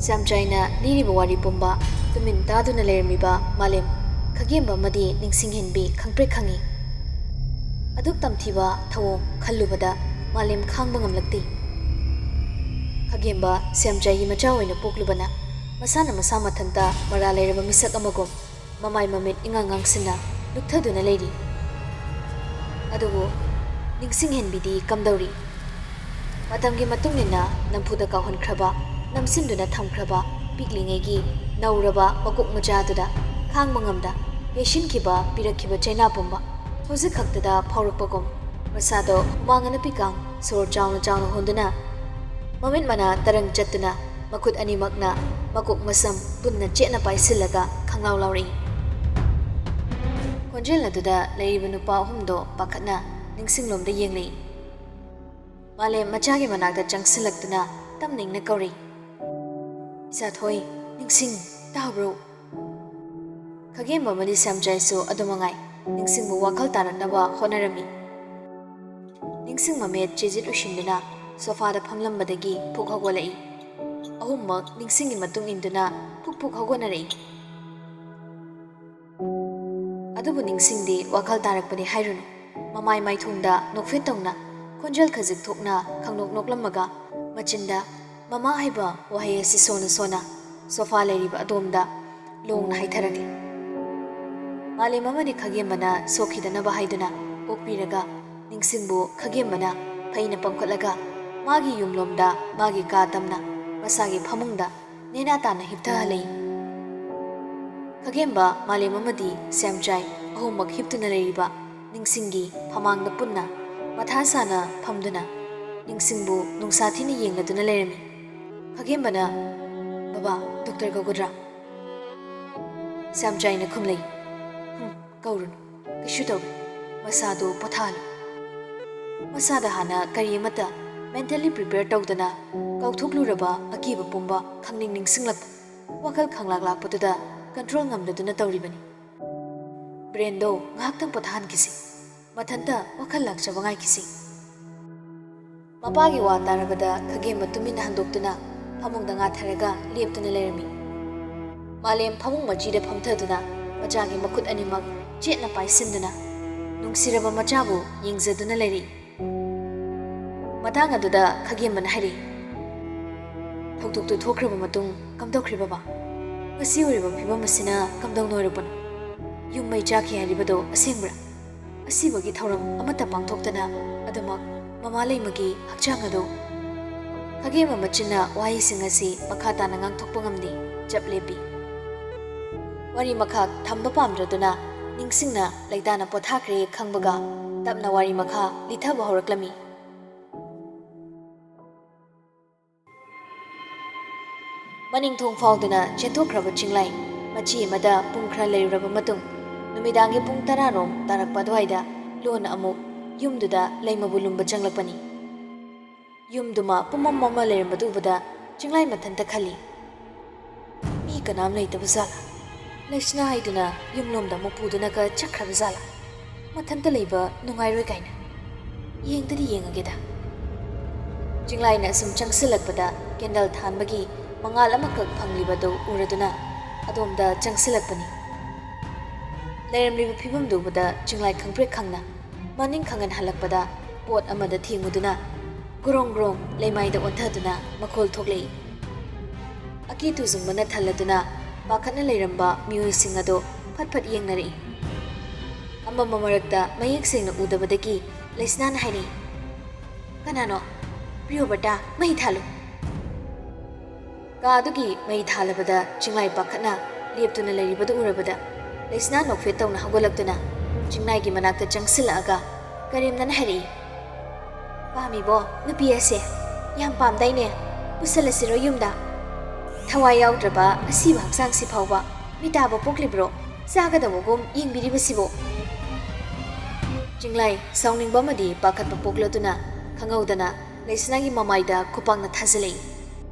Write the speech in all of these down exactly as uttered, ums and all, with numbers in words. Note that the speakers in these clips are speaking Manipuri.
ꯁ꯭ꯌꯥꯝꯆꯥꯏꯅ ꯂꯤꯔꯤꯕ ꯋꯥꯔꯤ ꯄꯨꯝꯕ ꯇꯨꯃꯤꯟ ꯇꯥꯗꯨꯅ ꯂꯩꯔꯝꯃꯤꯕ ꯃꯥꯂꯦꯝ, ꯈꯥꯒꯦꯝꯕ ꯑꯃꯗꯤ ꯅꯤꯡꯁꯤꯡꯍꯦꯟꯕꯤ ꯈꯪꯄ꯭ꯔꯦꯛ ꯈꯪꯏ꯫ ꯑꯗꯨꯛ ꯇꯝꯊꯤꯕ ꯊꯧꯑꯣꯡ ꯈꯜꯂꯨꯕꯗ ꯃꯥꯂꯦꯝ ꯈꯥꯡꯕ ꯉꯝꯂꯛꯇꯦ꯫ ꯈꯥꯒꯦꯝꯕ ꯁ꯭ꯌꯥꯝꯆꯥꯏꯒꯤ ꯃꯆꯥ ꯑꯣꯏꯅ ꯄꯣꯛꯂꯨꯕꯅ ꯃꯁꯥꯅ ꯃꯁꯥ ꯃꯊꯟꯇ ꯃꯔꯥꯜ ꯂꯩꯔꯕ ꯃꯤꯁꯛ ꯑꯃꯒꯨꯝ ꯃꯃꯥꯏ ꯃꯃꯤꯠ ꯏꯉꯥꯡ ꯉꯥꯡꯁꯤꯟꯅ ꯂꯨꯞꯊꯗꯨꯅ ꯂꯩꯔꯤ꯫ ꯑꯗꯨꯕꯨ ꯅꯤꯡꯁꯤꯡꯍꯦꯟꯕꯤꯗꯤ ꯀꯝꯗꯧꯔꯤ? ꯃꯇꯝꯒꯤ ꯃꯇꯨꯡ ꯏꯟꯅ ꯅꯝꯐꯨꯗ ꯀꯥꯎꯍꯟꯈ꯭ꯔꯕ, ꯅꯝꯁꯤꯟꯗꯨꯅ ꯊꯝꯈ꯭ꯔꯕ ꯄꯤꯛꯂꯤꯉꯩꯒꯤ ꯅꯧꯔꯕ ꯃꯀꯣꯛ ꯃꯆꯥꯗꯨꯗ ꯈꯥꯡꯕ ꯉꯝꯗ ꯌꯩꯁꯤꯟꯈꯤꯕ ꯄꯤꯔꯛꯈꯤꯕ ꯆꯩꯅꯥ ꯄꯨꯝꯕ ꯍꯧꯖꯤꯛ ꯈꯛꯇꯗ ꯐꯥꯎꯔꯛꯄꯒꯨꯝ ꯃꯁꯥꯗꯣ ꯍꯨꯃꯥꯡ ꯑꯅꯞꯄꯤꯀꯥꯡ ꯁꯣꯔ ꯆꯥꯎꯅ ꯆꯥꯎꯅ ꯍꯣꯟꯗꯨꯅ ꯃꯃꯤꯠ ꯃꯅꯥ ꯇꯔꯪ ꯆꯠꯇꯨꯅ ꯃꯈꯨꯠ ꯑꯅꯤꯃꯛꯅ ꯃꯀꯣꯛ ꯃꯁꯝ ꯄꯨꯟꯅ ꯆꯦꯠꯅ ꯄꯥꯏꯁꯤꯜꯂꯒ ꯈꯪꯂꯥꯎ ꯂꯥꯎꯔꯛꯏ꯫ ꯈꯣꯟꯖꯦꯜ ꯑꯗꯨꯗ ꯂꯩꯔꯤꯕ ꯅꯨꯄꯥ ꯑꯍꯨꯝꯗꯣ ꯄꯥꯈꯠꯅ ꯅꯤꯡꯁꯤꯡꯂꯣꯝꯗ ꯌꯦꯡꯂꯛꯏ꯫ ꯃꯥꯂꯦꯝ ꯃꯆꯥꯒꯤ ꯃꯅꯥꯛꯇ ꯆꯪꯁꯤꯜꯂꯛꯇꯨꯅ ꯇꯝꯅ ꯏꯪꯅ ꯀꯧꯔꯛꯏ, "ꯏꯆꯥꯊꯣꯏ, ꯅꯤꯡꯁꯤꯡ, ꯇꯥꯕ꯭ꯔꯣ?" ꯈꯥꯒꯦꯝꯕ ꯑꯃꯗꯤ ꯁ꯭ꯌꯥꯝꯆꯥꯏꯁꯨ ꯑꯗꯨꯃꯉꯥꯏ ꯅꯤꯡꯁꯤꯡꯕꯨ ꯋꯥꯈꯜ ꯇꯥꯔꯛꯅꯕ ꯍꯣꯠꯅꯔꯝꯃꯤ꯫ ꯅꯤꯡꯁꯤꯡ ꯃꯃꯤꯠ ꯆꯦꯖꯤꯠ ꯎꯏꯁꯤꯟꯗꯨꯅ ꯁꯣꯐꯥꯗ ꯐꯝꯂꯝꯕꯗꯒꯤ ꯐꯨꯛ ꯍꯧꯒꯠꯂꯛꯏ꯫ ꯑꯍꯨꯝꯃꯛ ꯅꯤꯡꯁꯤꯡꯒꯤ ꯃꯇꯨꯡ ꯏꯟꯗꯨꯅ ꯐꯨꯛ ꯐꯨꯛ ꯍꯧꯒꯠꯅꯔꯛꯏ꯫ ꯑꯗꯨꯕꯨ ꯅꯤꯡꯁꯤꯡꯗꯤ ꯋꯥꯈꯜ ꯇꯥꯔꯛꯄꯗꯤ ꯍꯥꯏꯔꯨꯅꯨ꯫ ꯃꯃꯥꯏ ꯃꯥꯏꯊꯣꯡꯗ ꯅꯣꯛꯐꯦꯠ ꯇꯧꯅ, ꯈꯣꯟꯖꯦꯜ ꯈꯖꯤꯛ ꯊꯣꯛꯅ ꯈꯪꯅꯣꯛ ꯅꯣꯛꯂꯝꯃꯒ, ꯃꯆꯤꯟꯗ "ꯃꯃꯥ" ꯍꯥꯏꯕ ꯋꯥꯍꯩ ꯑꯁꯤ ꯁꯣꯟꯅ ꯁꯣꯟꯅ ꯁꯣꯐꯥ ꯂꯩꯔꯤꯕ ꯑꯗꯣꯝꯗ ꯂꯣꯡꯅ ꯍꯥꯏꯊꯔꯛꯂꯤ꯫ ꯃꯥꯂꯦꯝ ꯑꯃꯗꯤ ꯈꯥꯒꯦꯝꯕꯅ ꯁꯣꯛꯈꯤꯗꯅꯕ ꯍꯥꯏꯗꯨꯅ ꯑꯣꯛꯄꯤꯔꯒ, ꯅꯤꯡꯁꯤꯡꯕꯨ ꯈꯥꯒꯦꯝꯕꯅ ꯐꯩꯅ ꯄꯝꯈꯠꯂꯒ, ꯃꯥꯒꯤ ꯌꯨꯝꯂꯣꯝꯗ ꯃꯥꯒꯤ ꯀꯥ ꯇꯝꯅ ꯃꯁꯥꯒꯤ ꯐꯃꯨꯡꯗ ꯅꯦꯅꯥ ꯇꯥꯅ ꯍꯤꯞꯊꯍꯜꯂꯛꯏ꯫ ꯈꯥꯒꯦꯝꯕ, ꯃꯥꯂꯦꯝ ꯑꯃꯗꯤ ꯁ꯭ꯌꯥꯝꯆꯥꯏ ꯑꯍꯨꯝꯃꯛ ꯍꯤꯞꯇꯨꯅ ꯂꯩꯔꯤꯕ ꯅꯤꯡꯁꯤꯡꯒꯤ ꯐꯃꯥꯡꯗ ꯄꯨꯟꯅ ꯃꯊꯥ ꯁꯥꯅ ꯐꯝꯗꯨꯅ ꯅꯤꯡꯁꯤꯡꯕꯨ ꯅꯨꯡꯁꯥ ꯊꯤꯅ ꯌꯦꯡꯂꯗꯨꯅ ꯂꯩꯔꯝꯃꯤ꯫ ꯈꯥꯒꯦꯝꯕꯅ, "ꯕꯕꯥ, ꯗꯣꯛꯇꯔ ꯀꯧꯒꯗ꯭ꯔꯥ?" ꯁ꯭ꯌꯥꯝꯆꯥꯏꯅ ꯈꯨꯝꯂꯩ, "ꯍꯨꯝ, ꯀꯧꯔꯨꯅꯨ, ꯀꯩꯁꯨ ꯇꯧꯔꯣꯏ, ꯃꯁꯥꯗꯨ ꯄꯣꯊꯥꯍꯜꯂꯨ꯫ ꯃꯁꯥꯗ ꯍꯥꯟꯅ ꯀꯔꯤ ꯑꯃꯠꯇ mentally prepare ꯇꯧꯗꯅ ꯀꯥꯎꯊꯣꯛꯂꯨꯔꯕ ꯑꯀꯤꯕ ꯄꯨꯝꯕ ꯈꯪꯅꯤꯡ ꯅꯤꯡꯁꯤꯡꯂꯛꯄ, ꯋꯥꯈꯜ ꯈꯪꯂꯥꯛ ꯂꯥꯛꯄꯗꯨꯗ control ꯉꯝꯗꯗꯨꯅ ꯇꯧꯔꯤꯕꯅꯤ꯫ Brainꯗꯣ ꯉꯥꯏꯍꯥꯛꯇꯪ ꯄꯣꯊꯥꯍꯟꯈꯤꯁꯤ, ꯃꯊꯟꯇ ꯋꯥꯈꯜ ꯂꯥꯛꯆꯕ ꯉꯥꯏꯈꯤꯁꯤ꯫" ꯃꯄꯥꯒꯤ ꯋꯥ ꯇꯥꯔꯕꯗ ꯈꯥꯒꯦꯝꯕ ꯇꯨꯃꯤꯟꯅ ꯍꯟꯗꯣꯛꯇꯨꯅ ꯐꯃꯨꯡꯗ ꯉꯥꯊꯔꯒ ꯂꯦꯞꯇꯨꯅ ꯂꯩꯔꯝꯃꯤ꯫ ꯃꯥꯂꯦꯝ ꯐꯃꯨꯡ ꯃꯆꯤꯗ ꯐꯝꯊꯗꯨꯅ ꯃꯆꯥꯒꯤ ꯃꯈꯨꯠ ꯑꯅꯤꯃꯛ ꯆꯦꯠꯅ ꯄꯥꯏꯁꯤꯟꯗꯨꯅ ꯅꯨꯡꯁꯤꯔꯕ ꯃꯆꯥꯕꯨ ꯌꯦꯡꯖꯗꯨꯅ ꯂꯩꯔꯤ꯫ ꯃꯇꯥꯡ ꯑꯗꯨꯗ ꯈꯥꯒꯦꯝꯕꯅ ꯍꯥꯏꯔꯛꯏ, "ꯊꯧꯗꯣꯛꯇꯨ ꯊꯣꯛꯈ꯭ꯔꯕ ꯃꯇꯨꯡ ꯀꯝꯗꯧꯈ꯭ꯔꯦ ꯕꯕꯥ? ꯉꯁꯤ ꯑꯣꯏꯔꯤꯕ ꯐꯤꯕꯝ ꯑꯁꯤꯅ ꯀꯝꯗꯧꯅ ꯑꯣꯏꯔꯛꯄꯅꯣ? ꯌꯨꯝ ꯃꯩ ꯆꯥꯛꯈꯤ ꯍꯥꯏꯔꯤꯕꯗꯣ ꯑꯁꯦꯡꯕ꯭ꯔꯥ? ꯑꯁꯤꯕꯒꯤ ꯊꯧꯔꯝ ꯑꯃꯠꯇ ꯄꯥꯡꯊꯣꯛꯇꯅ ꯑꯗꯨꯃꯛ ꯃꯃꯥ ꯂꯩꯃꯒꯤ ꯍꯛꯆꯥꯡ ꯑꯗꯨ?" ꯈꯥꯒꯦꯝꯕ ꯃꯆꯤꯟꯅ ꯋꯥꯍꯩꯁꯤꯡ ꯑꯁꯤ ꯃꯈꯥ ꯇꯥꯅ ꯉꯥꯡꯊꯣꯛꯄ ꯉꯝꯗꯦ, ꯆꯞ ꯂꯦꯞꯄꯤ꯫ ꯋꯥꯔꯤ ꯃꯈꯥ ꯊꯝꯕ ꯄꯥꯝꯗ꯭ꯔꯗꯨꯅ ꯅꯤꯡꯁꯤꯡꯅ ꯂꯩꯇꯥꯅ ꯄꯣꯊꯥꯈ꯭ꯔꯦ ꯈꯪꯕꯒ ꯇꯞꯅ ꯋꯥꯔꯤ ꯃꯈꯥ ꯂꯤꯊꯕ ꯍꯧꯔꯛꯂꯝꯃꯤ꯫ ꯃꯅꯤꯡ ꯊꯣꯡ ꯐꯥꯎꯗꯨꯅ ꯆꯦꯟꯊꯣꯛꯈ꯭ꯔꯕ ꯆꯤꯡꯂꯥꯏ ꯃꯆꯤ ꯑꯃꯗ ꯄꯨꯡ ꯈꯔ ꯂꯩꯔꯨꯔꯕ ꯃꯇꯨꯡ, ꯅꯨꯃꯤꯗꯥꯡꯒꯤ ꯄꯨꯡ ꯇꯔꯥ ꯔꯣꯝ ꯇꯥꯔꯛꯄ ꯑꯗꯨꯋꯥꯏꯗ ꯂꯣꯟꯅ ꯑꯃꯨꯛ ꯌꯨꯝꯗꯨꯗ ꯂꯩꯃꯕꯨ ꯂꯨꯝꯕ ꯆꯪꯂꯛꯄꯅꯤ꯫ ꯌꯨꯝꯗꯨꯃ ꯄꯨꯝꯃꯝ ꯃꯝꯃ ꯂꯩꯔꯝꯕꯗꯨ ꯎꯕꯗ ꯆꯤꯡꯂꯥꯏ ꯃꯊꯟꯇ ꯈꯜꯂꯤ, "ꯃꯤ ꯀꯅꯥꯝ ꯂꯩꯇꯕ ꯖꯥꯠꯂꯥ? ꯂꯩꯁꯅꯥ ꯍꯥꯏꯗꯨꯅ ꯌꯨꯝꯂꯣꯝꯗ ꯑꯃꯨꯛ ꯄꯨꯗꯨꯅꯒ ꯆꯠꯈ꯭ꯔꯕ ꯖꯥꯠꯂꯥ? ꯃꯊꯟꯇ ꯂꯩꯕ ꯅꯨꯡꯉꯥꯏꯔꯣꯏ" ꯀꯥꯏꯅ꯫ ꯌꯦꯡꯗꯗꯤ ꯌꯦꯡꯉꯒꯦꯗ꯫ ꯆꯤꯡꯂꯥꯏꯅ ꯑꯁꯨꯝ ꯆꯪꯁꯤꯜꯂꯛꯄꯗ ꯀꯦꯟꯗꯜ ꯊꯥꯟꯕꯒꯤ ꯃꯉꯥꯜ ꯑꯃꯈꯛ ꯐꯪꯂꯤꯕꯗꯨ ꯎꯔꯗꯨꯅ ꯑꯗꯣꯝꯗ ꯆꯪꯁꯤꯜꯂꯛꯄꯅꯤ꯫ ꯂꯩꯔꯝꯂꯤꯕ ꯐꯤꯕꯝꯗꯨ ꯎꯕꯗ ꯆꯤꯡꯂꯥꯏ ꯈꯪꯄ꯭ꯔꯦꯛ ꯈꯪꯅ ꯃꯅꯤꯡ ꯈꯪꯍꯟ ꯍꯜꯂꯛꯄꯗ ꯄꯣꯠ ꯑꯃꯗ ꯊꯦꯡꯉꯨꯗꯨꯅ ꯒ꯭ꯔꯣꯡ ꯒ꯭ꯔꯣꯡ ꯂꯩꯃꯥꯏꯗ ꯑꯣꯟꯊꯗꯨꯅ ꯃꯈꯣꯜ ꯊꯣꯛꯂꯛꯏ꯫ ꯑꯀꯤ ꯇꯨꯖꯨꯡꯕꯅ ꯊꯜꯂꯗꯨꯅ ꯄꯥꯈꯠꯅ ꯂꯩꯔꯝꯕ ꯃꯤꯑꯣꯏꯁꯤꯡ ꯑꯗꯨ ꯐꯠ ꯐꯠ ꯌꯦꯡꯅꯔꯛꯏ꯫ ꯑꯃꯝꯕ ꯃꯔꯛꯇ ꯃꯌꯦꯛ ꯁꯦꯡꯅ ꯎꯗꯕꯗꯒꯤ ꯂꯩꯁꯅꯥꯅ ꯍꯥꯏꯔꯛꯏ, "ꯀꯅꯥꯅꯣ? ꯄ꯭ꯔꯤꯌꯣꯕ꯭ꯔꯇꯥ, ꯃꯩ ꯊꯥꯜꯂꯨ!" ꯀꯥ ꯑꯗꯨꯒꯤ ꯃꯩ ꯊꯥꯜꯂꯕꯗ ꯆꯤꯡꯂꯥꯏ ꯄꯥꯈꯠꯅ ꯂꯦꯞꯇꯨꯅ ꯂꯩꯔꯤꯕꯗꯨ ꯎꯔꯕꯗ ꯂꯩꯁꯅꯥ ꯅꯣꯛꯐꯦꯠ ꯇꯧꯅ ꯍꯧꯒꯠꯂꯛꯇꯨꯅ ꯆꯤꯡꯂꯥꯏꯒꯤ ꯃꯅꯥꯛꯇ ꯆꯪꯁꯤꯜꯂꯛꯑꯒ ꯀꯔꯦꯝꯅꯅ ꯍꯥꯏꯔꯛꯏ, "ꯄꯥꯝꯃꯤꯕꯣ ꯅꯨꯄꯤ ꯑꯁꯦ? ꯌꯥꯝ ꯄꯥꯝꯗꯥꯏꯅꯦ? ꯄꯨꯁꯜꯂꯁꯤꯔꯣ ꯌꯨꯝꯗ? ꯊꯋꯥꯏ ꯌꯥꯎꯗ꯭ꯔꯕ ꯑꯁꯤꯕ ꯍꯛꯆꯥꯡꯁꯤ ꯐꯥꯎꯕ ꯃꯤꯇꯥꯕ ꯄꯣꯛꯂꯤꯕ꯭ꯔꯣ? ꯆꯥꯒꯗꯕꯒꯨꯝ ꯌꯦꯡꯕꯤꯔꯤꯕꯁꯤꯕꯣ?" ꯆꯤꯡꯂꯥꯏ ꯁꯥꯎꯅꯤꯡꯕ ꯑꯃꯗꯤ ꯄꯥꯈꯠꯄ ꯄꯣꯛꯂꯗꯨꯅ ꯈꯪꯍꯧꯗꯅ ꯂꯩꯁꯅꯥꯒꯤ ꯃꯃꯥꯏꯗ ꯈꯨꯄꯥꯛꯅ ꯊꯥꯖꯤꯜꯂꯛꯏ꯫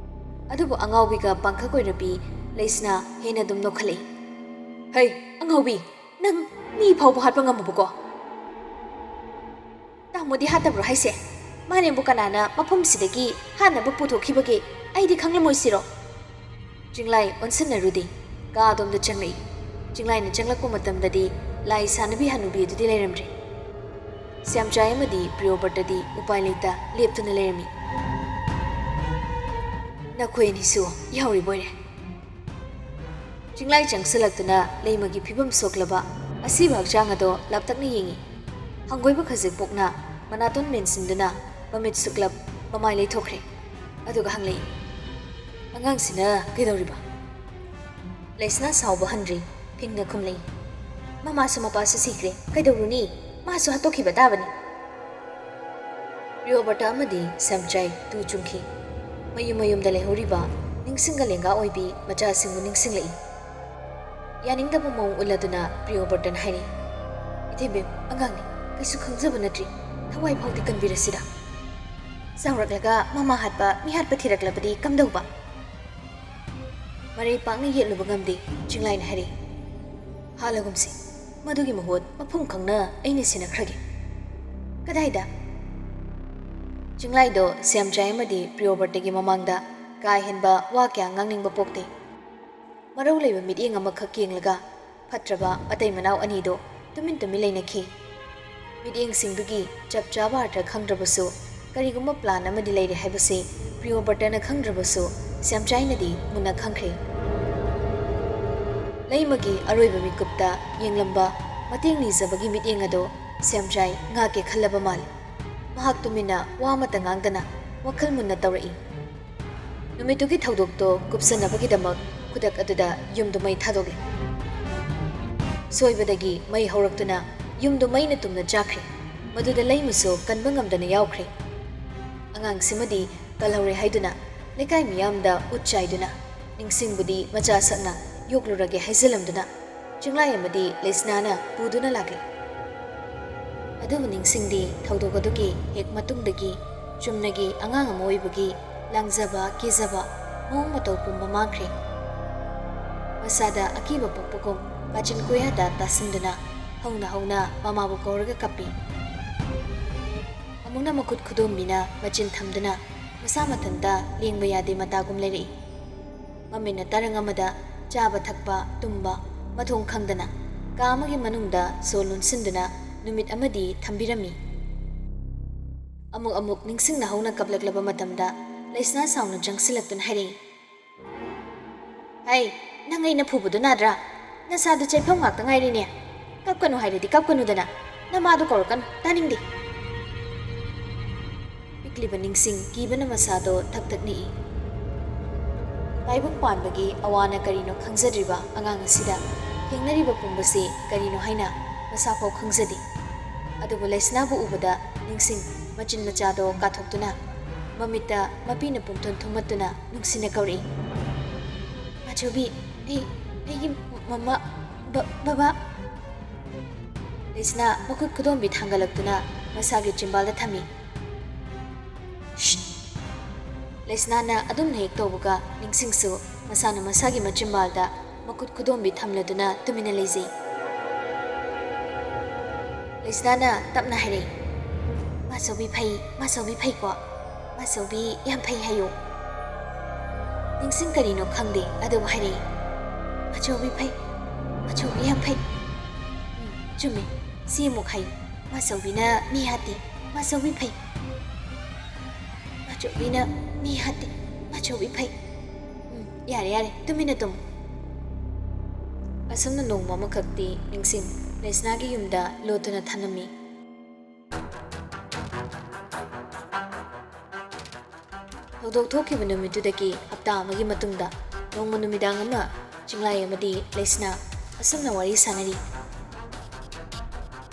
ꯑꯗꯨꯕꯨ ꯑꯉꯥꯎꯕꯤꯒ ꯄꯥꯡꯈꯛ ꯑꯣꯏꯔꯕꯤ ꯂꯩꯁꯅꯥ ꯍꯦꯟꯅ ꯑꯗꯨꯝ ꯅꯣꯛꯈꯠꯂꯛꯏ꯫ "ꯍꯩ, ꯑꯉꯥꯎꯕꯤ, ꯅꯪ ꯃꯤ ꯐꯥꯎꯕ ꯍꯥꯠꯄ ꯉꯝꯃꯕꯀꯣ?" "ꯇꯥꯃꯣꯗꯤ ꯍꯥꯠꯇꯕ꯭ꯔꯣ ꯍꯥꯏꯁꯦ? ꯃꯥꯅꯦꯕꯨ ꯀꯅꯥꯅ ꯃꯐꯝꯁꯤꯗꯒꯤ ꯍꯥꯠꯅꯕ ꯄꯨꯊꯣꯛꯈꯤꯕꯒꯦ? ꯑꯩꯗꯤ ꯈꯪꯂꯝꯃꯣꯏꯁꯤꯔꯣ? ꯆꯤꯡꯂꯥꯏ ꯑꯣꯟꯁꯤꯟꯅꯔꯨꯗꯦ꯫ ꯀꯥ ꯑꯗꯣꯝꯗ ꯆꯪꯂꯛꯏ꯫ ꯆꯤꯡꯂꯥꯏꯅ ꯆꯪꯂꯛꯄ ꯃꯇꯝꯗꯗꯤ ꯂꯥꯏ ꯁꯥꯟꯅꯕꯤ ꯍꯅꯨꯕꯤ ꯑꯗꯨꯗꯤ ꯂꯩꯔꯝꯗ꯭ꯔꯦ꯫ ꯁ꯭ꯌꯥꯝꯆꯥꯏ ꯑꯃꯗꯤ ꯄ꯭ꯔꯤꯌꯣꯕ꯭ꯔꯇꯗꯤ ꯎꯄꯥꯏ ꯂꯩꯇ ꯂꯦꯞꯇꯨꯅ ꯂꯩꯔꯝꯃꯤ꯫ "ꯅꯈꯣꯏ ꯑꯅꯤꯁꯨ ꯌꯥꯎꯔꯤꯕꯣꯏꯔꯦ?" ꯆꯤꯡꯂꯥꯏ ꯆꯪꯁꯤꯜꯂꯛꯇꯨꯅ ꯂꯩꯃꯒꯤ ꯐꯤꯕꯝ ꯁꯣꯛꯂꯕ ꯑꯁꯤꯕ ꯍꯛꯆꯥꯡ ꯑꯗꯣ ꯂꯥꯞꯇꯛꯅ ꯌꯦꯡꯏ꯫ ꯍꯪꯒꯣꯏꯕ ꯈꯖꯤꯛ ꯄꯣꯛꯅ ꯃꯅꯥꯇꯣꯟ ꯃꯦꯟꯁꯤꯟꯗꯨꯅ ꯃꯃꯤꯠ ꯁꯨꯛꯂꯞ ꯃꯃꯥꯏ ꯂꯩꯊꯣꯛꯈ꯭ꯔꯦ꯫ ꯑꯗꯨꯒ ꯍꯪꯂꯛꯏ, "ꯑꯉꯥꯡꯁꯤꯅ ꯀꯩꯗꯧꯔꯤꯕ?" ꯂꯩꯁꯅꯥ ꯁꯥꯎꯕ ꯍꯟꯗ꯭ꯔꯤ, ꯐꯤꯡꯅ ꯈꯨꯝꯂꯛꯏ, "ꯃꯃꯥꯁꯨ ꯃꯄꯥꯁꯨ ꯁꯤꯈ꯭ꯔꯦ, ꯀꯩꯗꯧꯔꯨꯅꯤ? ꯃꯥꯁꯨ ꯍꯥꯠꯇꯣꯛꯈꯤꯕ ꯇꯥꯕꯅꯤ꯫" ꯄ꯭ꯔꯤꯌꯣꯕ꯭ꯔꯇ ꯑꯃꯗꯤ ꯁ꯭ꯌꯥꯝꯆꯥꯏ ꯇꯨ ꯆꯨꯡꯈꯤ꯫ ꯃꯌꯨꯝ ꯃꯌꯨꯝꯗ ꯂꯩꯍꯧꯔꯤꯕ ꯅꯤꯡꯁꯤꯡꯒ ꯂꯦꯡꯒꯥ ꯑꯣꯏꯕꯤ ꯃꯆꯥꯁꯤꯡꯕꯨ ꯅꯤꯡꯁꯤꯡꯂꯛꯏ꯫ ꯌꯥꯅꯤꯡꯗꯕ ꯃꯑꯣꯡ ꯎꯠꯂꯗꯨꯅ ꯄ꯭ꯔꯤꯌꯣꯕ꯭ꯔꯇꯅ ꯍꯥꯏꯔꯛꯏ, "ꯏꯊꯦꯝꯕꯦꯝ, ꯑꯉꯥꯡꯅꯤ, ꯀꯩꯁꯨ ꯈꯪꯖꯕ ꯅꯠꯇ꯭ꯔꯤ, ꯊꯋꯥꯏ ꯐꯥꯎꯗꯤ ꯀꯟꯕꯤꯔꯁꯤꯗ꯫ ꯆꯥꯎꯔꯛꯂꯒ ꯃꯃꯥ ꯍꯥꯠꯄ, ꯃꯤꯍꯥꯠꯄ ꯊꯤꯔꯛꯂꯕꯗꯤ ꯀꯝꯗꯧꯕ?" ꯃꯔꯩ ꯄꯥꯛꯅ ꯌꯦꯠꯂꯨꯕ ꯉꯝꯗꯦ꯫ ꯆꯤꯡꯂꯥꯏꯅ ꯍꯥꯏꯔꯛꯏ, "ꯍꯥꯠꯂꯒꯨꯝꯁꯤ, ꯃꯗꯨꯒꯤ ꯃꯍꯨꯠ ꯃꯐꯝ ꯈꯪꯅ ꯑꯩꯅ ꯁꯤꯟꯅꯈ꯭ꯔꯒꯦ꯫" "ꯀꯗꯥꯏꯗ?" ꯆꯤꯡꯂꯥꯏꯗꯣ ꯁ꯭ꯌꯥꯝꯆꯥꯏ ꯑꯃꯗꯤ ꯄ꯭ꯔꯤꯌꯣꯕ꯭ꯔꯇꯒꯤ ꯃꯃꯥꯡꯗ ꯀꯥ ꯍꯦꯟꯕ ꯋꯥ ꯀꯌꯥ ꯉꯥꯡꯅꯤꯡꯕ ꯄꯣꯛꯇꯦ꯫ ꯃꯔꯧ ꯂꯩꯕ ꯃꯤꯠꯌꯦꯡ ꯑꯃꯈꯛ ꯌꯦꯡꯂꯒ ꯐꯠꯇ꯭ꯔꯕ ꯃꯇꯩ ꯃꯅꯥꯎ ꯑꯅꯤꯗꯣ ꯇꯨꯃꯤꯟ ꯇꯨꯃꯤꯟ ꯂꯩꯅꯈꯤ꯫ ꯃꯤꯠꯌꯦꯡꯁꯤꯡꯗꯨꯒꯤ ꯆꯞ ꯆꯥꯕ ꯑꯔꯊ ꯈꯪꯗ꯭ꯔꯕꯁꯨ, ꯀꯔꯤꯒꯨꯝꯕ ꯄ꯭ꯂꯥꯟ ꯑꯃꯗꯤ ꯂꯩꯔꯦ ꯍꯥꯏꯕꯁꯤ ꯄ꯭ꯔꯤꯌꯣꯕ꯭ꯔꯇꯅ ꯈꯪꯗ꯭ꯔꯕꯁꯨ, ꯁ꯭ꯌꯥꯝꯆꯥꯏꯅꯗꯤ ꯃꯨꯟꯅ ꯈꯪꯈ꯭ꯔꯦ꯫ ꯂꯩꯃꯒꯤ ꯑꯔꯣꯏꯕ ꯃꯤꯀꯨꯞꯇ ꯌꯦꯡꯂꯝꯕ ꯃꯇꯦꯡ ꯅꯤꯖꯕꯒꯤ ꯃꯤꯠꯌꯦꯡ ꯑꯗꯣ ꯁ꯭ꯌꯥꯝꯆꯥꯏ ꯉꯥꯛꯀꯦ ꯈꯜꯂꯕ ꯃꯥꯜꯂꯤ꯫ ꯃꯍꯥꯛ ꯇꯨꯃꯤꯟꯅ ꯋꯥ ꯑꯃꯠꯇ ꯉꯥꯡꯗꯅ ꯋꯥꯈꯜ ꯃꯨꯟꯅ ꯇꯧꯔꯛꯏ꯫ ꯅꯨꯃꯤꯠꯇꯨꯒꯤ ꯊꯧꯗꯣꯛꯇꯣ ꯀꯨꯞꯁꯟꯅꯕꯒꯤꯗꯃꯛ ꯈꯨꯗꯛ ꯑꯗꯨꯗ ꯌꯨꯝꯗꯨ ꯃꯩ ꯊꯥꯗꯣꯛꯂꯦ꯫ ꯁꯣꯏꯕꯗꯒꯤ ꯃꯩ ꯍꯧꯔꯛꯇꯨꯅ ꯌꯨꯝꯗꯨ ꯃꯩꯅ ꯇꯨꯝꯅ ꯆꯥꯛꯈ꯭ꯔꯦ꯫ ꯃꯗꯨꯗ ꯂꯩꯃꯁꯨ ꯀꯟꯕ ꯉꯝꯗꯅ ꯌꯥꯎꯈ꯭ꯔꯦ꯫ ꯑꯉꯥꯡꯁꯤꯃꯗꯤ ꯀꯜꯍꯧꯔꯦ ꯍꯥꯏꯗꯨꯅ ꯂꯩꯀꯥꯏ ꯃꯤꯌꯥꯝꯗ ꯎꯠ ꯆꯥꯏꯗꯨꯅ, ꯅꯤꯡꯁꯤꯡꯕꯨꯗꯤ ꯃꯆꯥ ꯁꯛꯅ ꯌꯣꯛꯂꯨꯔꯒꯦ ꯍꯥꯏꯖꯤꯜꯂꯝꯗꯨꯅ ꯆꯤꯡꯂꯥꯏ ꯑꯃꯗꯤ ꯂꯩꯁꯅꯥꯅ ꯄꯨꯗꯨꯅ ꯂꯥꯛꯂꯤ꯫ ꯑꯗꯨꯕꯨ ꯅꯤꯡꯁꯤꯡꯗꯦ, ꯊꯧꯗꯣꯛ ꯑꯗꯨꯒꯤ ꯍꯦꯛ ꯃꯇꯨꯡꯗꯒꯤ ꯆꯨꯝꯅꯒꯤ ꯑꯉꯥꯡ ꯑꯃ ꯑꯣꯏꯕꯒꯤ ꯂꯥꯡꯖꯕ, ꯀꯤꯖꯕ, ꯃꯑꯣꯡ ꯃꯇꯧ ꯄꯨꯝꯕ ꯃꯥꯡꯈ꯭ꯔꯦ꯫ ꯃꯁꯥꯗ ꯑꯀꯤꯕ ꯄꯣꯛꯄꯒꯨꯝ ꯀꯥꯆꯤꯟ ꯀꯣꯌꯥꯗ ꯇꯥꯁꯤꯟꯗꯨꯅ ꯍꯧꯅ ꯍꯧꯅ ꯃꯃꯥꯕꯨ ꯀꯧꯔꯒ ꯀꯞꯄꯤ꯫ ꯑꯃꯨꯛꯅ ꯃꯈꯨꯠ ꯈꯨꯗꯣꯝꯕꯤꯅ ꯃꯆꯤꯟ ꯊꯝꯗꯨꯅ ꯃꯁꯥ ꯃꯊꯟꯇ ꯂꯦꯡꯕ ꯌꯥꯗꯦ ꯃꯇꯥꯒꯨꯝ ꯂꯩꯔꯛꯏ꯫ ꯃꯃꯤꯠꯅ ꯇꯔꯪ ꯑꯃꯗ ꯆꯥꯕ ꯊꯛꯄ, ꯇꯨꯝꯕ, ꯃꯊꯣꯡ ꯈꯪꯗꯅ ꯀꯥ ꯑꯃꯒꯤ ꯃꯅꯨꯡꯗ ꯁꯣ ꯂꯣꯟꯁꯤꯟꯗꯨꯅ ꯅꯨꯃꯤꯠ ꯑꯃꯗꯤ ꯊꯝꯕꯤꯔꯝꯃꯤ꯫ ꯑꯃꯨꯛ ꯑꯃꯨꯛ ꯅꯤꯡꯁꯤꯡꯅ ꯍꯧꯅ ꯀꯞꯂꯛꯂꯕ ꯃꯇꯝꯗ ꯂꯩꯁꯅꯥ ꯁꯥꯎꯅ ꯆꯪꯁꯤꯜꯂꯛꯇꯨꯅ ꯍꯥꯏꯔꯛꯏ, "ꯍꯩ, ꯅꯪ ꯑꯩꯅ ꯐꯨꯕꯗꯣ ꯅꯥꯗ꯭ꯔꯥ? ꯅꯁꯥꯗꯣ ꯆꯩꯐꯝ ꯉꯥꯛꯇ ꯉꯥꯏꯔꯦꯅꯦ꯫ ꯀꯞꯀꯅꯨ ꯍꯥꯏꯔꯗꯤ ꯀꯞꯀꯅꯨꯗꯅ, ꯅꯃꯥꯗꯣ ꯀꯧꯔꯛꯀꯅꯨ, ꯇꯥꯅꯤꯡꯗꯦ꯫" ꯄꯤꯛꯂꯤꯕ ꯅꯤꯡꯁꯤꯡ ꯀꯤꯕꯅ ꯃꯁꯥꯗꯣ ꯊꯛ ꯊꯛ ꯅꯤꯛꯏ꯫ ꯂꯥꯏꯕꯛ ꯄꯥꯟꯕꯒꯤ ꯑꯋꯥꯅ ꯀꯔꯤꯅꯣ ꯈꯪꯖꯗ꯭ꯔꯤꯕ ꯑꯉꯥꯡ ꯑꯁꯤꯗ ꯊꯦꯡꯅꯔꯤꯕ ꯄꯨꯝꯕꯁꯤ ꯀꯔꯤꯅꯣ ꯍꯥꯏꯅ ꯃꯁꯥꯐꯥꯎ ꯈꯪꯖꯗꯦ꯫ ꯑꯗꯨꯕꯨ ꯂꯩꯁꯅꯥꯕꯨ ꯎꯕꯗ ꯅꯤꯡꯁꯤꯡ ꯃꯆꯤꯟ ꯃꯆꯥꯗꯣ ꯀꯥꯊꯣꯛꯇꯨꯅ ꯃꯃꯤꯠꯇ ꯃꯄꯤꯅ ꯄꯨꯝꯊꯨꯝ ꯊꯨꯝꯃꯠꯇꯨꯅ ꯅꯨꯡꯁꯤꯅ ꯀꯧꯔꯛꯏ, "ꯃꯥꯆꯧꯕꯤ, ꯑꯩ, ꯑꯩꯒꯤ ꯃꯃꯥ, ꯕ-, ꯕꯕꯥ꯫" ꯂꯩꯁꯅꯥ ꯃꯈꯨꯠ ꯈꯨꯗꯣꯝꯕꯤ ꯊꯥꯡꯒꯠꯂꯛꯇꯨꯅ ꯃꯁꯥꯒꯤ ꯆꯤꯝꯕꯥꯜꯗ ꯊꯝꯃꯤ꯫ "ꯁ꯭ꯠ!" ꯂꯩꯁꯅꯥꯅ ꯑꯗꯨꯝꯅ ꯍꯦꯛ ꯇꯧꯕꯒ ꯅꯤꯡꯁꯤꯡꯁꯨ ꯃꯁꯥꯅ ꯃꯁꯥꯒꯤ ꯃꯆꯤꯝꯕꯥꯜꯗ ꯃꯈꯨꯠ ꯈꯨꯗꯣꯝꯕꯤ ꯊꯝꯂꯗꯨꯅ ꯇꯨꯃꯤꯟꯅ ꯂꯩꯖꯩ꯫ ꯂꯩꯁꯅꯥꯅ ꯇꯞꯅ ꯍꯥꯏꯔꯛꯏ, "ꯃꯥꯆꯧꯕꯤ ꯐꯩ, ꯃꯥꯆꯧꯕꯤ ꯐꯩꯀꯣ? ꯃꯥꯆꯧꯕꯤ ꯌꯥꯝ ꯐꯩ ꯍꯥꯏꯌꯣ꯫" ꯅꯤꯡꯁꯤꯡ ꯀꯔꯤꯅꯣ ꯈꯪꯗꯦ, ꯑꯗꯨꯕꯨ ꯍꯥꯏꯔꯛꯏ, "ꯃꯥꯆꯧꯕꯤ ꯐꯩ, ꯃꯥꯆꯧꯕꯤ ꯌꯥꯝ ꯐꯩ꯫" ꯎꯝ, ꯆꯨꯝꯃꯤ, ꯁꯤ ꯑꯃꯨꯛ ꯍꯥꯏꯌꯨ, "ꯃꯥꯆꯧꯕꯤꯅ ꯃꯤ ꯍꯥꯠꯇꯦ, ꯃꯥꯆꯧꯕꯤ ꯐꯩ꯫ ꯃꯥꯆꯧꯕꯤꯅ ꯃꯤ ꯍꯥꯠꯇꯦ, ꯃꯥꯆꯧꯕꯤ ꯐꯩ꯫" ꯎꯝ, ꯌꯥꯔꯦ, ꯌꯥꯔꯦ, ꯇꯨꯃꯤꯟꯅ ꯇꯨꯝꯃꯨ꯫ ꯑꯁꯨꯝꯅ ꯅꯣꯡꯃ ꯑꯃꯈꯛꯇꯤ ꯅꯤꯡꯁꯤꯡ ꯂꯩꯁꯅꯥꯒꯤ ꯌꯨꯝꯗ ꯂꯣꯠꯇꯨꯅ ꯊꯅꯝꯃꯤ꯫ ꯊꯧꯗꯣꯛ ꯊꯣꯛꯈꯤꯕ ꯅꯨꯃꯤꯠꯇꯨꯗꯒꯤ ꯍꯞꯇꯥ ꯑꯃꯒꯤ ꯃꯇꯨꯡꯗ ꯅꯣꯡꯃ ꯅꯨꯃꯤꯗꯥꯡ ꯑꯃ ꯆꯤꯡꯂꯥꯏ ꯑꯃꯗꯤ ꯂꯩꯁꯅꯥ ꯑꯁꯨꯝꯅ ꯋꯥꯔꯤ ꯁꯥꯟꯅꯔꯤ꯫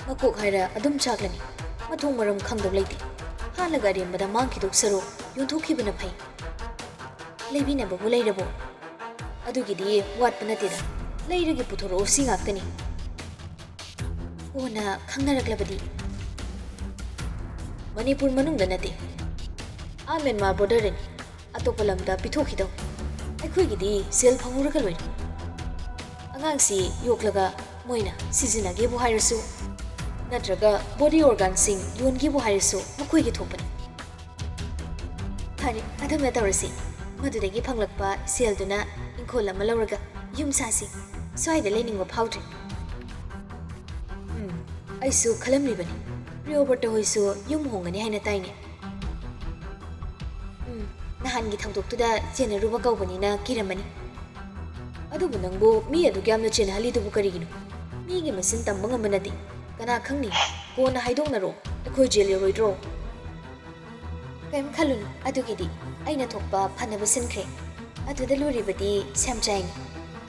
"ꯃꯀꯣꯛ ꯍꯥꯏꯔ ꯑꯗꯨꯝ ꯆꯥꯛꯂꯅꯤ꯫ ꯃꯊꯣꯡ ꯃꯔꯝ ꯈꯪꯗꯕ ꯂꯩꯇꯦ꯫ ꯍꯥꯠꯂꯒ ꯑꯔꯦꯝꯕꯗ ꯃꯥꯡꯈꯤꯗꯧ ꯁꯔꯨꯛ ꯌꯣꯟꯊꯣꯛꯈꯤꯕꯅ ꯐꯩ꯫ ꯂꯩꯕꯤꯅꯕꯕꯨ ꯂꯩꯔꯕꯣ? ꯑꯗꯨꯒꯤꯗꯤ ꯋꯥꯠꯄ ꯅꯠꯇꯦꯗ꯫ ꯂꯩꯔꯒ ꯄꯨꯊꯣꯔꯛꯑꯣ, ꯁꯤ ꯉꯥꯛꯇꯅꯤ꯫" ꯀꯣꯟꯅ ꯈꯪꯅꯔꯛꯂꯕꯗꯤ? ꯃꯅꯤꯄꯨꯔ ꯃꯅꯨꯡꯗ ꯅꯠꯇꯦ, ꯑꯥ ꯃ꯭ꯌꯥꯟꯃꯥꯔ ꯕꯣꯔꯗꯔꯗꯅꯤ꯫ ꯑꯇꯣꯞꯄ ꯂꯝꯗ ꯄꯤꯊꯣꯛꯈꯤꯗꯧ꯫ ꯑꯩꯈꯣꯏꯒꯤꯗꯤ ꯁꯦꯜ ꯐꯪꯍꯧꯔꯒ ꯂꯣꯏꯔꯦ꯫ ꯑꯉꯥꯡꯁꯤ ꯌꯣꯛꯂꯒ ꯃꯣꯏꯅ ꯁꯤꯖꯤꯟꯅꯒꯦꯕꯨ ꯍꯥꯏꯔꯁꯨ, ꯅꯠꯇ꯭ꯔꯒ ꯕꯣꯗꯤ ꯑꯣꯔꯒꯥꯟꯁꯤꯡ ꯌꯣꯟꯒꯦꯕꯨ ꯍꯥꯏꯔꯁꯨ ꯃꯈꯣꯏꯒꯤ ꯊꯣꯛꯄꯅꯤ꯫ ꯐꯔꯦ, ꯑꯗꯨꯝꯅ ꯇꯧꯔꯁꯤ꯫ ꯃꯗꯨꯗꯒꯤ ꯐꯪꯂꯛꯄ ꯁꯦꯜꯗꯨꯅ ꯏꯪꯈꯣꯜ ꯑꯃ ꯂꯧꯔꯒ ꯌꯨꯝ ꯁꯥꯁꯤ꯫ ꯁ꯭ꯋꯥꯏꯗ ꯂꯩꯅꯤꯡꯕ ꯐꯥꯎꯗ꯭ꯔꯦ꯫ ꯎꯝ, ꯑꯩꯁꯨ ꯈꯜꯂꯝꯂꯤꯕꯅꯤ꯫ ꯄ꯭ꯔꯤꯌꯣꯕ꯭ꯔꯇ ꯍꯣꯏꯁꯨ ꯌꯨꯝ ꯍꯣꯡꯒꯅꯤ ꯍꯥꯏꯅ ꯇꯥꯏꯅꯦ꯫ ꯎꯝ, ꯅꯍꯥꯟꯒꯤ ꯊꯧꯗꯣꯛꯇꯨꯗ ꯆꯦꯟꯅꯔꯨꯕ ꯀꯧꯕꯅꯤꯅ ꯀꯤꯔꯝꯃꯅꯤ꯫ ꯑꯗꯨꯕꯨ ꯅꯪꯕꯨ ꯃꯤ ꯑꯗꯨꯛ ꯌꯥꯝꯅ ꯆꯦꯟꯅꯍꯜꯂꯤꯗꯨꯕꯨ ꯀꯔꯤꯒꯤꯅꯣ? ꯃꯤꯒꯤ ꯃꯆꯤꯟ ꯇꯝꯕ ꯉꯝꯕ ꯅꯠꯇꯦ꯫ ꯀꯅꯥ ꯈꯪꯅꯤ? ꯀꯣꯟꯅ ꯍꯥꯏꯗꯣꯛꯅꯔꯣ꯫ ꯑꯩꯈꯣꯏ ꯖꯦꯜ ꯌꯧꯔꯣꯏꯗ꯭ꯔꯣ? ꯀꯔꯤꯝ ꯈꯜꯂꯨꯅꯨ, ꯑꯗꯨꯒꯤꯗꯤ ꯑꯩꯅ ꯊꯣꯛꯄ ꯐꯅꯕ ꯁꯤꯟꯈ꯭ꯔꯦ꯫ ꯑꯗꯨꯗ ꯂꯨꯔꯤꯕꯗꯤ ꯁ꯭ꯌꯥꯝꯆꯥꯏꯅꯤ꯫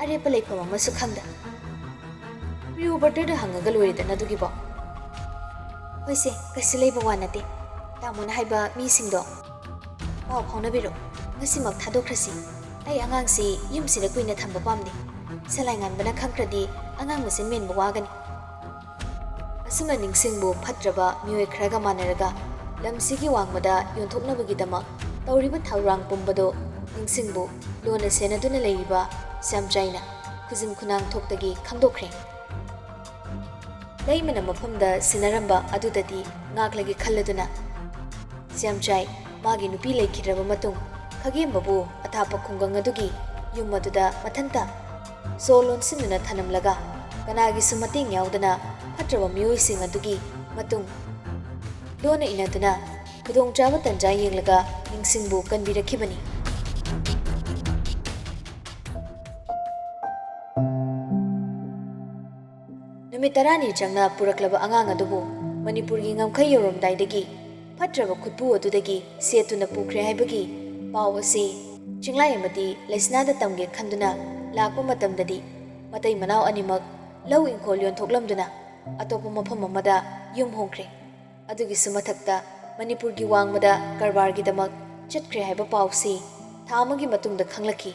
ꯑꯔꯦꯞꯄ ꯂꯩꯐꯝ ꯑꯃꯁꯨ ꯈꯪꯗ꯫ ꯄ꯭ꯔꯤꯌꯣꯕ꯭ꯔꯇꯗ ꯍꯪꯉꯒ ꯂꯣꯏꯔꯦꯗꯅ ꯑꯗꯨꯒꯤꯕꯣ꯫ ꯍꯣꯏꯁꯦ, ꯀꯩꯁꯨ ꯂꯩꯕ ꯋꯥ ꯅꯠꯇꯦ꯫ ꯇꯥꯃꯣꯅ ꯍꯥꯏꯕ ꯃꯤꯁꯤꯡꯗꯣ ꯄꯥꯎ ꯐꯥꯎꯅꯕꯤꯔꯣ꯫ ꯉꯁꯤꯃꯛ ꯊꯥꯗꯣꯛꯈ꯭ꯔꯁꯤ꯫ ꯑꯩ ꯑꯉꯥꯡꯁꯤ ꯌꯨꯝꯁꯤꯗ ꯀꯨꯏꯅ ꯊꯝꯕ ꯄꯥꯝꯗꯦ꯫ ꯁꯂꯥꯏ ꯉꯥꯟꯕꯅ ꯈꯪꯈ꯭ꯔꯗꯤ ꯑꯉꯥꯡ ꯃꯁꯦꯟ ꯃꯦꯟꯕ ꯋꯥꯒꯅꯤ꯫ ꯑꯁꯨꯝꯅ ꯅꯤꯡꯁꯤꯡꯕꯨ ꯐꯠꯇ꯭ꯔꯕ ꯃꯤꯑꯣꯏ ꯈꯔꯒ ꯃꯥꯟꯅꯔꯒ ꯂꯝꯁꯤꯒꯤ ꯋꯥꯡꯃꯗ ꯌꯣꯟꯊꯣꯛꯅꯕꯒꯤꯗꯃꯛ ꯇꯧꯔꯤꯕ ꯊꯧꯔꯥꯡ ꯄꯨꯝꯕꯗꯨ ꯅꯤꯡꯁꯤꯡꯕꯨ ꯂꯨꯅ ꯁꯦꯟꯅꯗꯨꯅ ꯂꯩꯔꯤꯕ ꯁ꯭ꯌꯥꯝꯆꯥꯏꯅ ꯈꯨꯖꯤꯟ ꯈꯨꯅꯥꯡ ꯊꯣꯛꯇꯒꯤ ꯈꯪꯗꯣꯛꯈ꯭ꯔꯦ꯫ ꯂꯩꯃꯅ ꯃꯐꯝꯗ ꯁꯤꯟꯅꯔꯝꯕ ꯑꯗꯨꯗꯗꯤ ꯉꯥꯛꯂꯒꯦ ꯈꯜꯂꯗꯨꯅ ꯁ꯭ꯌꯥꯝꯆꯥꯏ ꯃꯥꯒꯤ ꯅꯨꯄꯤ ꯂꯩꯈꯤꯗ꯭ꯔꯕ ꯃꯇꯨꯡ ꯈꯥꯒꯦꯝꯕꯕꯨ ꯑꯊꯥꯞꯄ ꯈꯨꯡꯒꯪ ꯑꯗꯨꯒꯤ ꯌꯨꯝ ꯑꯗꯨꯗ ꯃꯊꯟꯇ ꯁꯣ ꯂꯣꯟꯁꯤꯟꯗꯨꯅ ꯊꯅꯝꯂꯒ ꯀꯅꯥꯒꯤꯁꯨ ꯃꯇꯦꯡ ꯌꯥꯎꯗꯅ ꯐꯠꯇ꯭ꯔꯕ ꯃꯤꯑꯣꯏꯁꯤꯡ ꯑꯗꯨꯒꯤ ꯃꯇꯨꯡ ꯂꯣꯟꯅ ꯏꯟꯅꯗꯨꯅ ꯈꯨꯗꯣꯡꯆꯥꯕ ꯇꯟꯖꯥ ꯌꯦꯡꯂꯒ ꯅꯤꯡꯁꯤꯡꯕꯨ ꯀꯟꯕꯤꯔꯛꯈꯤꯕꯅꯤ꯫ ꯅꯨꯃꯤꯠ ꯇꯔꯥꯅꯤ ꯆꯪꯅ ꯄꯨꯔꯛꯂꯕ ꯑꯉꯥꯡ ꯑꯗꯨꯕꯨ ꯃꯅꯤꯄꯨꯔꯒꯤ ꯉꯝꯈꯩ ꯌꯧꯔꯝꯗꯥꯏꯗꯒꯤ ꯐꯠꯇ꯭ꯔꯕ ꯈꯨꯠꯄꯨ ꯑꯗꯨꯗꯒꯤ ꯁꯦꯠꯇꯨꯅ ꯄꯨꯈ꯭ꯔꯦ ꯍꯥꯏꯕꯒꯤ ꯄꯥꯎ ꯑꯁꯤ ꯆꯤꯡꯂꯥꯏ ꯑꯃꯗꯤ ꯂꯩꯁꯅꯥꯗ ꯇꯝꯒꯦ ꯈꯟꯗꯨꯅ ꯂꯥꯛꯄ ꯃꯇꯝꯗꯗꯤ ꯃꯇꯩ ꯃꯅꯥꯎ ꯑꯅꯤꯃꯛ ꯂꯧ ꯏꯪꯈꯣꯜ ꯌꯣꯟꯊꯣꯛꯂꯝꯗꯨꯅ ꯑꯇꯣꯞꯄ ꯃꯐꯝ ꯑꯃꯗ ꯌꯨꯝ ꯍꯣꯡꯈ꯭ꯔꯦ꯫ ꯑꯗꯨꯒꯤꯁꯨ ꯃꯊꯛꯇ ꯃꯅꯤꯄꯨꯔꯒꯤ ꯋꯥꯡꯃꯗ ꯀꯔꯕꯥꯔꯒꯤꯗꯃꯛ ꯆꯠꯈ꯭ꯔꯦ ꯍꯥꯏꯕ ꯄꯥꯎꯁꯤ ꯊꯥ ꯑꯃꯒꯤ ꯃꯇꯨꯡꯗ ꯈꯪꯂꯛꯈꯤ꯫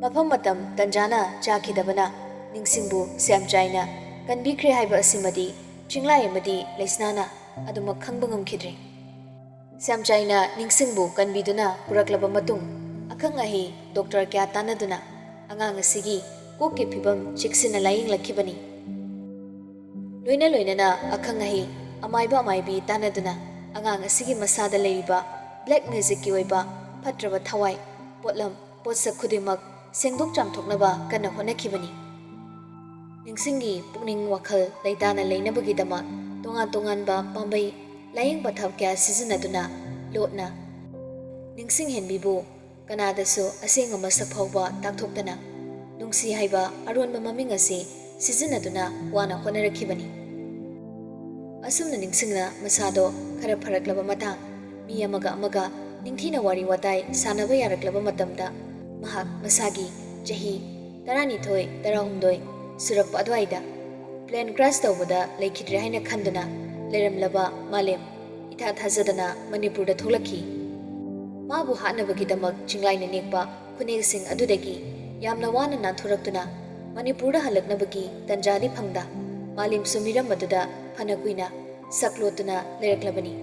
ꯃꯐꯝ ꯃꯇꯝ ꯇꯟꯖꯥꯅ ꯆꯥꯈꯤꯗꯕꯅ ꯅꯤꯡꯁꯤꯡꯕꯨ ꯁ꯭ꯌꯥꯝꯆꯥꯏꯅ ꯀꯟꯕꯤꯈ꯭ꯔꯦ ꯍꯥꯏꯕ ꯑꯁꯤꯃꯗꯤ ꯆꯤꯡꯂꯥꯏ ꯑꯃꯗꯤ ꯂꯩꯁꯅꯥꯅ ꯑꯗꯨꯃꯛ ꯈꯪꯕ ꯉꯝꯈꯤꯗ꯭ꯔꯦ꯫ ꯁ꯭ꯌꯥꯝꯆꯥꯏꯅ ꯅꯤꯡꯁꯤꯡꯕꯨ ꯀꯟꯕꯤꯗꯨꯅ ꯄꯨꯔꯛꯂꯕ ꯃꯇꯨꯡ ꯑꯈꯪ ꯑꯍꯩ ꯗꯣꯛꯇꯔ ꯀꯌꯥ ꯇꯥꯟꯅꯗꯨꯅ ꯑꯉꯥꯡ ꯑꯁꯤꯒꯤ ꯀꯣꯛꯀꯤ ꯐꯤꯕꯝ ꯆꯦꯛꯁꯤꯟꯅ ꯂꯥꯌꯦꯡꯂꯛꯈꯤꯕꯅꯤ꯫ ꯂꯣꯏꯅ ꯂꯣꯏꯅꯅ ꯑꯈꯪ ꯑꯍꯩ ꯑꯃꯥꯏꯕ ꯑꯃꯥꯏꯕꯤ ꯇꯥꯟꯅꯗꯨꯅ ꯑꯉꯥꯡ ꯑꯁꯤꯒꯤ ꯃꯁꯥꯗ ꯂꯩꯔꯤꯕ ꯕ꯭ꯂꯦꯛ ꯃꯦꯖꯤꯛꯀꯤ ꯑꯣꯏꯕ ꯐꯠꯇ꯭ꯔꯕ ꯊꯋꯥꯏ, ꯄꯣꯠꯂꯝ, ꯄꯣꯠꯁꯛ ꯈꯨꯗꯤꯡꯃꯛ ꯁꯦꯡꯗꯣꯛ ꯆꯥꯝꯊꯣꯛꯅꯕ ꯀꯟꯅ ꯍꯣꯠꯅꯈꯤꯕꯅꯤ꯫ ꯅꯤꯡꯁꯤꯡꯒꯤ ꯄꯨꯛꯅꯤꯡ ꯋꯥꯈꯜ ꯂꯩꯇꯥꯅ ꯂꯩꯅꯕꯒꯤꯗꯃꯛ ꯇꯣꯉꯥꯟ ꯇꯣꯉꯥꯟꯕ ꯄꯥꯝꯕꯩ, ꯂꯥꯏꯌꯦꯡ ꯄꯊꯥꯞ ꯀꯌꯥ ꯁꯤꯖꯤꯟꯅꯗꯨꯅ ꯂꯣꯠꯅ ꯅꯤꯡꯁꯤꯡ ꯍꯦꯟꯕꯤꯕꯨ ꯀꯅꯥꯗꯁꯨ ꯑꯁꯦꯡꯕ ꯃꯁꯛ ꯐꯥꯎꯕ ꯇꯥꯛꯊꯣꯛꯇꯅ ꯅꯨꯡꯁꯤ ꯍꯥꯏꯕ ꯑꯔꯣꯟꯕ ꯃꯃꯤꯡ ꯑꯁꯤ ꯁꯤꯖꯤꯟꯅꯗꯨꯅ ꯋꯥꯅ ꯍꯣꯠꯅꯔꯛꯈꯤꯕꯅꯤ꯫ ꯑꯁꯨꯝꯅ ꯅꯤꯡꯁꯤꯡꯅ ꯃꯁꯥꯗꯣ ꯈꯔ ꯐꯔꯛꯂꯕ ꯃꯇꯥꯡ, ꯃꯤ ꯑꯃꯒ ꯑꯃꯒ ꯅꯤꯡꯊꯤꯅ ꯋꯥꯔꯤ ꯋꯥꯇꯥꯏ ꯁꯥꯟꯅꯕ ꯌꯥꯔꯛꯂꯕ ꯃꯇꯝꯗ ꯃꯍꯥꯛ ꯃꯁꯥꯒꯤ ꯆꯍꯤ ꯇꯔꯥꯅꯤꯊꯣꯏ, ꯇꯔꯥꯍꯨꯝꯗꯣꯏ ꯁꯨꯔꯛꯄ ꯑꯗꯨꯋꯥꯏꯗ ꯄ꯭ꯂꯦꯟ ꯀ꯭ꯔꯥꯁ ꯇꯧꯕꯗ ꯂꯩꯈꯤꯗ꯭ꯔꯦ ꯍꯥꯏꯅ ꯈꯟꯗꯨꯅ ꯂꯩꯔꯝꯂꯕ ꯃꯥꯂꯦꯝ ꯏꯊꯥ ꯊꯥꯖꯗꯅ ꯃꯅꯤꯄꯨꯔꯗ ꯊꯣꯛꯂꯛꯈꯤ꯫ ꯃꯥꯕꯨ ꯍꯥꯠꯅꯕꯒꯤꯗꯃꯛ ꯆꯤꯡꯂꯥꯏꯅ ꯅꯦꯛꯄ ꯈꯨꯅꯦꯛꯁꯤꯡ ꯑꯗꯨꯗꯒꯤ ꯌꯥꯝꯅ ꯋꯥꯅ ꯅꯥꯟꯊꯣꯔꯛꯇꯨꯅ ꯃꯅꯤꯄꯨꯔꯗ ꯍꯜꯂꯛꯅꯕꯒꯤ ꯇꯟꯖꯥꯗꯤ ꯐꯪꯗ ꯃꯥꯂꯦꯝꯁꯨ ꯃꯤꯔꯝ ꯑꯗꯨꯗ ꯐꯅ ꯀꯨꯏꯅ ꯁꯛꯂꯣꯠꯇꯨꯅ ꯂꯩꯔꯛꯂꯕꯅꯤ꯫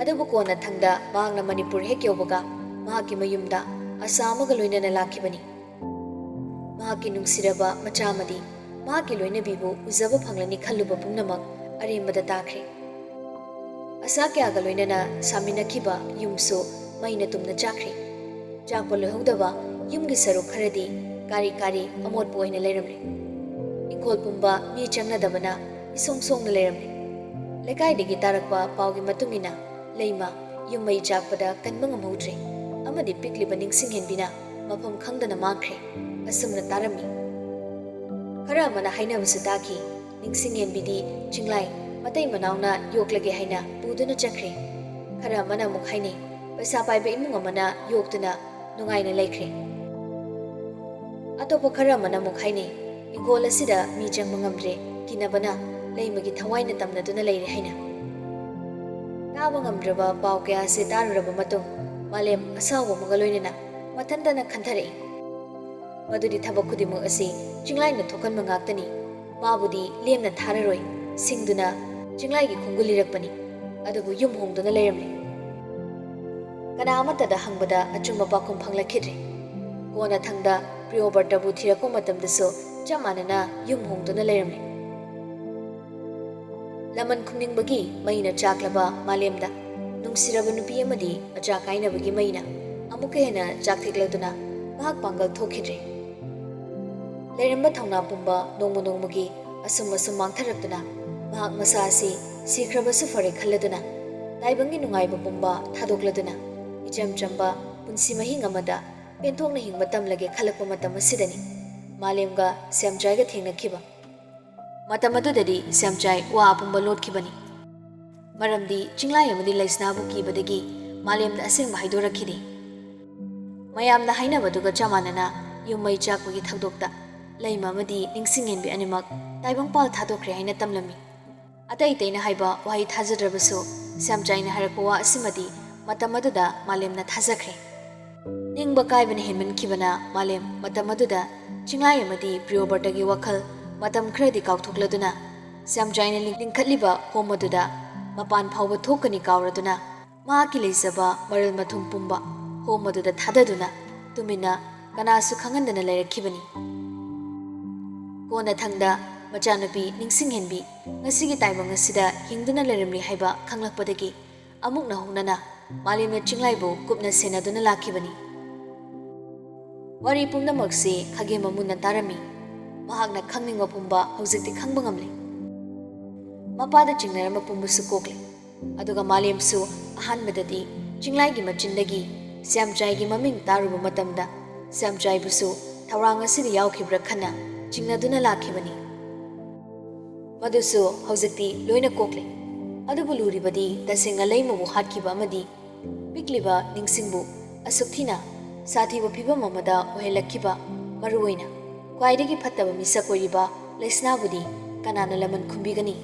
ꯑꯗꯨꯕꯨ ꯀꯣꯟꯅ ꯊꯪꯗ ꯃꯍꯥꯛꯅ ꯃꯅꯤꯄꯨꯔ ꯍꯦꯛ ꯌꯧꯕꯒ ꯃꯍꯥꯛꯀꯤ ꯃꯌꯨꯝꯗ ꯑꯁꯥ ꯑꯃꯒ ꯂꯣꯏꯅꯅ ꯂꯥꯛꯈꯤꯕꯅꯤ꯫ ꯃꯍꯥꯛꯀꯤ ꯅꯨꯡꯁꯤꯔꯕ ꯃꯆꯥ ꯑꯃꯗꯤ ꯃꯍꯥꯛꯀꯤ ꯂꯣꯏꯅꯕꯤꯕꯨ ꯎꯖꯕ ꯐꯪꯂꯅꯤ ꯈꯜꯂꯨꯕ ꯄꯨꯝꯅꯃꯛ ꯑꯔꯦꯝꯕꯗ ꯇꯥꯈ꯭ꯔꯦ꯫ ꯑꯁꯥ ꯀꯌꯥꯒ ꯂꯣꯏꯅꯅ ꯁꯥꯃꯤꯟꯅꯈꯤꯕ ꯌꯨꯝꯁꯨ ꯃꯩꯅ ꯇꯨꯝꯅ ꯆꯥꯛꯈ꯭ꯔꯦ꯫ ꯆꯥꯛꯄ ꯂꯣꯏꯍꯧꯗꯕ ꯌꯨꯝꯒꯤ ꯁꯔꯨꯛ ꯈꯔꯗꯤ ꯀꯥꯔꯤ ꯀꯥꯔꯤ ꯑꯃꯣꯠꯄ ꯑꯣꯏꯅ ꯂꯩꯔꯝꯂꯦ꯫ ꯏꯪꯈꯣꯜ ꯄꯨꯝꯕ ꯃꯤ ꯆꯪꯅꯗꯕꯅ ꯏꯁꯣꯡ ꯁꯣꯡꯅ ꯂꯩꯔꯝꯂꯦ꯫ ꯂꯩꯀꯥꯏꯗꯒꯤ ꯇꯥꯔꯛꯄ ꯄꯥꯎꯒꯤ ꯃꯇꯨꯡ ꯏꯟꯅ ꯂꯩꯃ ꯌꯨꯝ ꯃꯩ ꯆꯥꯛꯄꯗ ꯀꯟꯕ ꯉꯝꯍꯧꯗ꯭ꯔꯦ ꯑꯃꯗꯤ ꯄꯤꯛꯂꯤꯕ ꯅꯤꯡꯁꯤꯡꯍꯦꯟꯕꯤꯅ ꯃꯐꯝ ꯈꯪꯗꯅ ꯃꯥꯡꯈ꯭ꯔꯦ꯫ ꯑꯁꯨꯝꯅ ꯇꯥꯔꯝꯃꯤ꯫ ꯈꯔ ꯑꯃꯅ ꯍꯥꯏꯅꯕꯁꯨ ꯇꯥꯈꯤ, ꯅꯤꯡꯁꯤꯡꯍꯦꯟꯕꯤꯗꯤ ꯆꯤꯡꯂꯥꯏ ꯃꯇꯩ ꯃꯅꯥꯎꯅ ꯌꯣꯛꯂꯒꯦ ꯍꯥꯏꯅ ꯄꯨꯗꯨꯅ ꯆꯠꯈ꯭ꯔꯦ꯫ ꯈꯔ ꯑꯃꯅ ꯑꯃꯨꯛ ꯍꯥꯏꯅꯩ, ꯄꯩꯁꯥ ꯄꯥꯏꯕ ꯏꯃꯨꯡ ꯑꯃꯅ ꯌꯣꯛꯇꯨꯅ ꯅꯨꯡꯉꯥꯏꯅ ꯂꯩꯈ꯭ꯔꯦ꯫ ꯑꯇꯣꯞꯄ ꯈꯔ ꯑꯃꯅ ꯑꯃꯨꯛ ꯍꯥꯏꯅꯩ, ꯏꯪꯈꯣꯜ ꯑꯁꯤꯗ ꯃꯤ ꯆꯪꯕ ꯉꯝꯗ꯭ꯔꯦ, ꯀꯤꯅꯕꯅ ꯂꯩꯃꯒꯤ ꯊꯋꯥꯏꯅ ꯇꯝꯅꯗꯨꯅ ꯂꯩꯔꯦ ꯍꯥꯏꯅ꯫ ꯇꯥꯕ ꯉꯝꯗ꯭ꯔꯕ ꯄꯥꯎ ꯀꯌꯥ ꯑꯁꯤ ꯇꯥꯔꯨꯔꯕ ꯃꯇꯨꯡ ꯃꯥꯂꯦꯝ ꯑꯁꯥꯎꯕ ꯑꯃꯒ ꯂꯣꯏꯅꯅ ꯃꯊꯟꯇꯅ ꯈꯟꯊꯔꯛꯏ꯫ ꯃꯗꯨꯗꯤ ꯊꯕꯛ ꯈꯨꯗꯤꯡꯃꯛ ꯑꯁꯤ ꯆꯤꯡꯂꯥꯏꯅ ꯊꯣꯛꯍꯟꯕ ꯉꯥꯛꯇꯅꯤ꯫ ꯃꯥꯕꯨꯗꯤ ꯂꯦꯝꯅ ꯊꯥꯔꯔꯣꯏ꯫ ꯁꯤꯡꯗꯨꯅ ꯆꯤꯡꯂꯥꯏꯒꯤ ꯈꯣꯡꯒꯨꯜ ꯂꯤꯔꯛꯄꯅꯤ꯫ ꯑꯗꯨꯕꯨ ꯌꯨꯝ ꯍꯣꯡꯗꯨꯅ ꯂꯩꯔꯝꯂꯦ꯫ ꯀꯅꯥ ꯑꯃꯠꯇꯗ ꯍꯪꯕꯗ ꯑꯆꯨꯝꯕ ꯄꯥꯎꯈꯨꯝ ꯐꯪꯂꯛꯈꯤꯗ꯭ꯔꯦ꯫ ꯀꯣꯟꯅ ꯊꯪꯗ ꯄ꯭ꯔꯤꯌꯣꯕ꯭ꯔꯇꯕꯨ ꯊꯤꯔꯛꯄ ꯃꯇꯝꯗꯁꯨ ꯆꯞ ꯃꯥꯟꯅꯅ ꯌꯨꯝ ꯍꯣꯡꯗꯨꯅ ꯂꯩꯔꯝꯂꯦ꯫ ꯂꯃꯟ ꯈꯨꯝꯅꯤꯡꯕꯒꯤ ꯃꯩꯅ ꯆꯥꯛꯂꯕ ꯃꯥꯂꯦꯝꯗ ꯅꯨꯡꯁꯤꯔꯕ ꯅꯨꯄꯤ ꯑꯃꯗꯤ ꯃꯆꯥ ꯀꯥꯏꯅꯕꯒꯤ ꯃꯩꯅ ꯑꯃꯨꯛꯀ ꯍꯦꯟꯅ ꯆꯥꯛꯊꯦꯛꯂꯗꯨꯅ ꯃꯍꯥꯛ ꯄꯥꯡꯒꯜ ꯊꯣꯛꯈꯤꯗ꯭ꯔꯦ꯫ ꯂꯩꯔꯝꯕ ꯊꯧꯅꯥ ꯄꯨꯝꯕ ꯅꯣꯡꯃ ꯅꯣꯡꯃꯒꯤ ꯑꯁꯨꯝ ꯑꯁꯨꯝ ꯃꯥꯡꯊꯔꯛꯇꯨꯅ ꯃꯍꯥꯛ ꯃꯁꯥ ꯑꯁꯤ ꯁꯤꯈ꯭ꯔꯕꯁꯨ ꯐꯔꯦ ꯈꯜꯂꯗꯨꯅ ꯇꯥꯏꯕꯪꯒꯤ ꯅꯨꯡꯉꯥꯏꯕ ꯄꯨꯝꯕ ꯊꯥꯗꯣꯛꯂꯗꯨꯅ ꯏꯆꯝ ꯆꯝꯕ ꯄꯨꯟꯁꯤ ꯃꯍꯤꯡ ꯑꯃꯗ ꯄꯦꯟꯊꯣꯛꯅ ꯍꯤꯡꯕ ꯇꯝꯂꯒꯦ ꯈꯜꯂꯛꯄ ꯃꯇꯝ ꯑꯁꯤꯗꯅꯤ ꯃꯥꯂꯦꯝꯒ ꯁ꯭ꯌꯥꯝꯆꯥꯏꯒ ꯊꯦꯡꯅꯈꯤꯕ꯫ ꯃꯇꯝ ꯑꯗꯨꯗꯗꯤ ꯁ꯭ꯌꯥꯝꯆꯥꯏ ꯋꯥ ꯑꯄꯨꯝꯕ ꯂꯣꯠꯈꯤꯕꯅꯤ꯫ ꯃꯔꯝꯗꯤ ꯆꯤꯡꯂꯥꯏ ꯑꯃꯗꯤ ꯂꯩꯁꯅꯥꯕꯨ ꯀꯤꯕꯗꯒꯤ ꯃꯥꯂꯦꯝꯗ ꯑꯁꯦꯡꯕ ꯍꯥꯏꯗꯣꯔꯛꯈꯤꯗꯦ꯫ ꯃꯌꯥꯝꯅ ꯍꯥꯏꯅꯕꯗꯨꯒ ꯆꯞ ꯃꯥꯟꯅꯅ ꯌꯨꯝ ꯃꯩ ꯆꯥꯛꯄꯒꯤ ꯊꯧꯗꯣꯛꯇ ꯂꯩꯃ ꯑꯃꯗꯤ ꯅꯤꯡꯁꯤꯡꯍꯦꯟꯕꯤ ꯑꯅꯤꯃꯛ ꯇꯥꯏꯕꯪꯄꯥꯜ ꯊꯥꯗꯣꯛꯈ꯭ꯔꯦ ꯍꯥꯏꯅ ꯇꯝꯂꯝꯃꯤ꯫ ꯑꯇꯩ ꯑꯇꯩꯅ ꯍꯥꯏꯕ ꯋꯥꯍꯩ ꯊꯥꯖꯗ꯭ꯔꯕꯁꯨ ꯁ꯭ꯌꯥꯝꯆꯥꯏꯅ ꯍꯥꯏꯔꯛꯄ ꯋꯥ ꯑꯁꯤꯃꯗꯤ ꯃꯇꯝ ꯑꯗꯨꯗ ꯃꯥꯂꯦꯝꯅ ꯊꯥꯖꯈ꯭ꯔꯦ꯫ ꯅꯤꯡꯕ ꯀꯥꯏꯕꯅ ꯍꯦꯟꯃꯟꯈꯤꯕꯅ ꯃꯥꯂꯦꯝ ꯃꯇꯝ ꯑꯗꯨꯗ ꯆꯤꯡꯂꯥꯏ ꯑꯃꯗꯤ ꯄ꯭ꯔꯤꯌꯣꯕ꯭ꯔꯇꯒꯤ ꯋꯥꯈꯜ ꯃꯇꯝ ꯈꯔꯗꯤ ꯀꯥꯎꯊꯣꯛꯂꯗꯨꯅ ꯁ꯭ꯌꯥꯝꯆꯥꯏꯅ ꯂꯤꯡ-, ꯂꯤꯡꯈꯠꯂꯤꯕ ꯍꯣꯝ ꯑꯗꯨꯗ ꯃꯄꯥꯟ ꯐꯥꯎꯕ ꯊꯣꯛꯀꯅꯤ ꯀꯥꯎꯔꯗꯨꯅ ꯃꯍꯥꯛꯀꯤ ꯂꯩꯖꯕ ꯃꯔꯜ ꯃꯊꯨꯝ ꯄꯨꯝꯕ ꯍꯣꯝ ꯑꯗꯨꯗ ꯊꯥꯗꯗꯨꯅ ꯇꯨꯃꯤꯟꯅ ꯀꯅꯥꯁꯨ ꯈꯪꯍꯟꯗꯅ ꯂꯩꯔꯛꯈꯤꯕꯅꯤ꯫ ꯀꯣꯟꯅꯊꯪꯗ ꯃꯆꯥꯅꯨꯄꯤ ꯅꯤꯡꯁꯤꯡꯍꯦꯟꯕꯤ ꯉꯁꯤꯒꯤ ꯇꯥꯏꯕꯪ ꯑꯁꯤꯗ ꯍꯤꯡꯗꯨꯅ ꯂꯩꯔꯝꯂꯤ ꯍꯥꯏꯕ ꯈꯪꯂꯛꯄꯗꯒꯤ ꯑꯃꯨꯛꯅ ꯍꯧꯅꯅ ꯃꯥꯂꯦꯝꯅ ꯆꯤꯡꯂꯥꯏꯕꯨ ꯀꯨꯞꯅ ꯁꯦꯟꯅꯗꯨꯅ ꯂꯥꯛꯈꯤꯕꯅꯤ꯫ ꯋꯥꯔꯤ ꯄꯨꯝꯅꯃꯛꯁꯤ ꯈꯥꯒꯦꯝꯕ ꯃꯨꯟꯅ ꯇꯥꯔꯝꯃꯤ꯫ ꯃꯍꯥꯛꯅ ꯈꯪꯅꯤꯡꯕ ꯄꯨꯝꯕ ꯍꯧꯖꯤꯛꯇꯤ ꯈꯪꯕ ꯉꯝꯂꯦ꯫ ꯃꯄꯥꯗ ꯆꯤꯡꯅꯔꯝꯕ ꯄꯨꯝꯕꯁꯨ ꯀꯣꯛꯂꯦ꯫ ꯑꯗꯨꯒ ꯃꯥꯂꯦꯝꯁꯨ ꯑꯍꯥꯟꯕꯗꯗꯤ ꯆꯤꯡꯂꯥꯏꯒꯤ ꯃꯆꯤꯟꯗꯒꯤ ꯁ꯭ꯌꯥꯝꯆꯥꯏꯒꯤ ꯃꯃꯤꯡ ꯇꯥꯔꯨꯕ ꯃꯇꯝꯗ ꯁ꯭ꯌꯥꯝꯆꯥꯏꯕꯨꯁꯨ ꯊꯧꯔꯥꯡ ꯑꯁꯤꯗ ꯌꯥꯎꯈꯤꯕ꯭ꯔꯥ ꯈꯟꯅ ꯆꯤꯡꯅꯗꯨꯅ ꯂꯥꯛꯈꯤꯕꯅꯤ꯫ ꯃꯗꯨꯁꯨ ꯍꯧꯖꯤꯛꯇꯤ ꯂꯣꯏꯅ ꯀꯣꯛꯂꯦ꯫ ꯑꯗꯨꯕꯨ ꯂꯨꯔꯤꯕꯗꯤ ꯇꯁꯦꯡꯅ ꯂꯩꯃꯕꯨ ꯍꯥꯠꯈꯤꯕ ꯑꯃꯗꯤ ꯄꯤꯛꯂꯤꯕ ꯅꯤꯡꯁꯤꯡꯕꯨ ꯑꯁꯨꯛ ꯊꯤꯅ ꯁꯥꯊꯤꯕ ꯐꯤꯚꯝ ꯑꯃꯗ ꯑꯣꯏꯍꯜꯂꯛꯈꯤꯕ, ꯃꯔꯨꯑꯣꯏꯅ ꯈ꯭ꯋꯥꯏꯗꯒꯤ ꯐꯠꯇꯕ ꯃꯤꯁꯛ ꯑꯣꯏꯔꯤꯕ ꯂꯩꯁꯅꯥꯕꯨꯗꯤ ꯀꯅꯥꯅ ꯂꯃꯟ ꯈꯨꯝꯕꯤꯒꯅꯤ?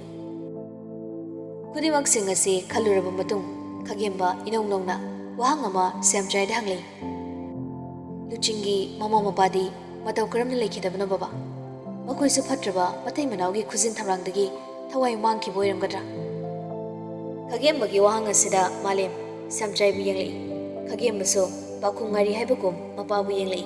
ꯈꯨꯗꯤꯡꯃꯛꯁꯤꯡ ꯑꯁꯤ ꯈꯜꯂꯨꯔꯕ ꯃꯇꯨꯡ ꯈꯥꯒꯦꯝꯕ ꯏꯅꯧ ꯅꯧꯅ ꯋꯥꯍꯪ ꯑꯃ ꯁ꯭ꯌꯥꯝꯆꯥꯏꯗ ꯍꯪꯂꯛꯏ꯫ ꯂꯨꯆꯤꯡꯒꯤ ꯃꯃꯥ ꯃꯄꯥꯗꯤ ꯃꯇꯧ ꯀꯔꯝꯅ ꯂꯩꯈꯤꯗꯕꯅꯣ ꯕꯕꯥ? ꯃꯈꯣꯏꯁꯨ ꯐꯠꯇ꯭ꯔꯕ ꯃꯇꯩ ꯃꯅꯥꯎꯒꯤ ꯈꯨꯖꯤꯟ ꯊꯧꯔꯥꯡꯗꯒꯤ ꯊꯋꯥꯏ ꯃꯥꯡꯈꯤꯕ ꯑꯣꯏꯔꯝꯒꯗ꯭ꯔꯥ? ꯈꯥꯒꯦꯝꯕꯒꯤ ꯋꯥꯍꯪ ꯑꯁꯤꯗ ꯃꯥꯂꯦꯝ ꯁ꯭ꯌꯥꯝꯆꯥꯏꯕꯨ ꯌꯦꯡꯂꯛꯏ꯫ ꯈꯥꯒꯦꯝꯕꯁꯨ ꯄꯥꯎꯈꯨꯝ ꯉꯥꯏꯔꯤ ꯍꯥꯏꯕꯒꯨꯝ ꯃꯄꯥꯕꯨ ꯌꯦꯡꯂꯛꯏ꯫